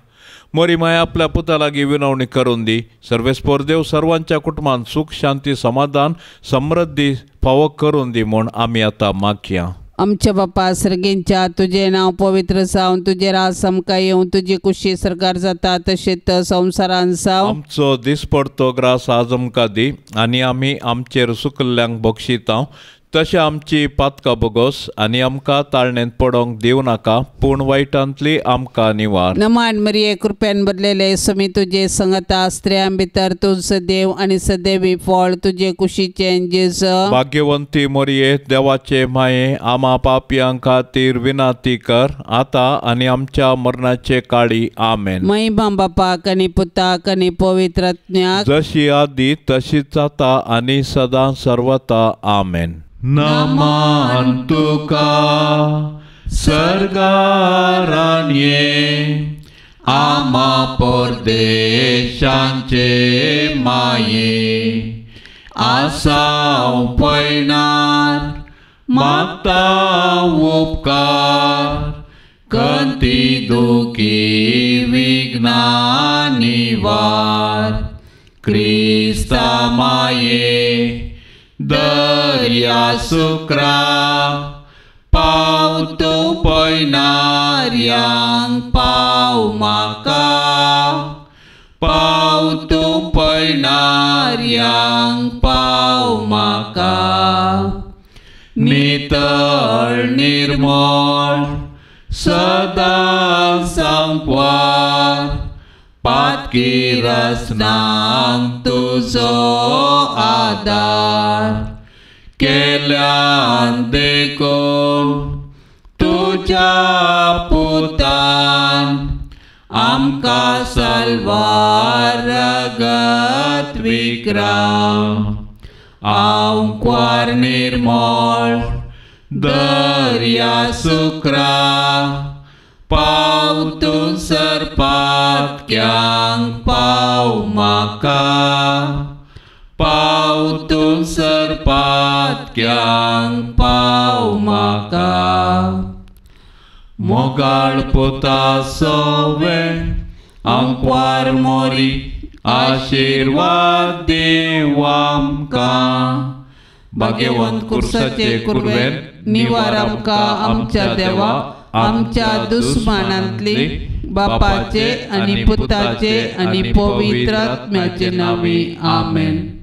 मोरी माया आपल्या पुता लागीं विनवणी करून दी. सर्वेस्पोर देव सर्वांच्या कुटुंबान सुख शांती समाधान समृद्धी फावो करून दी म्हूण आमी आतां मागया. आमच्या बापा सर्गींच्या, तुजें नांव पवित्र जावं, तुजें रास आमकां येवं, तुजी कुशी सरकार जाता तशीच संवसारान जावं. आमचो दिसपडतो ग्रास आज आमकां दी आनी आमी आमचेर सुकल्ल्यांक बक्षिता तशें आमची पातकां बोगोस आनी आमकां ताळणेंत पडोंक दिवं नाका, पूण वायटांतली आमकां निवार. नमान मरिये, कृपेन भरलेले, सुमी तुजे संगता, स्त्रियां भितर तूं सदैव आनी सदैवी फळ तुजे कुशीचें जेजू. भाग्यवंती मोरये, देवाचे माये, आमा पापयां खातीर विनाती कर आतां आनी आमच्या मरणाचे काळी. आमेन. महिमा बापाक आनी पुताक आनी पवित्र आत्म्याक, जशी आदी तशीच आतां आनी सदां सर्वता. आमेन. नमान तुका सर्गाराणये, आमा परदेशांचे माये, आसाव पयणार मागता उपकार, कंती दुखी विघ्ना निवार, क्रिस्ता माये दर्या सुक्रा, पाव तूं पयणाऱ्यांक पाव म्हाका, पाव तूं पयणाऱ्यांक पाव म्हाका. नितळ निर्मळ सदां सांकवार, पातकी रसनांक तुजो आदार, केल्यान देखून तुज्या पुतान आमकां साल्वार रगत विक्रम, आंकवार निर्मळ दर्या सुक्रा, पाव तूं सरपातक्यांक पाव म्हाका, पाव तूं पातक्यांक पाव म्हाका. मोगाळ पुता सवे आंकवार मोरी आशिर्वाद दीव आमकां. भाग्यवंत कुर्साचे कुरवेन निवार आमकां आमच्या देवा आमच्या दुस्मानांतली बापाचे आनी पुताचे आनी पवित्र आत्म्याचे नांवी आमेन.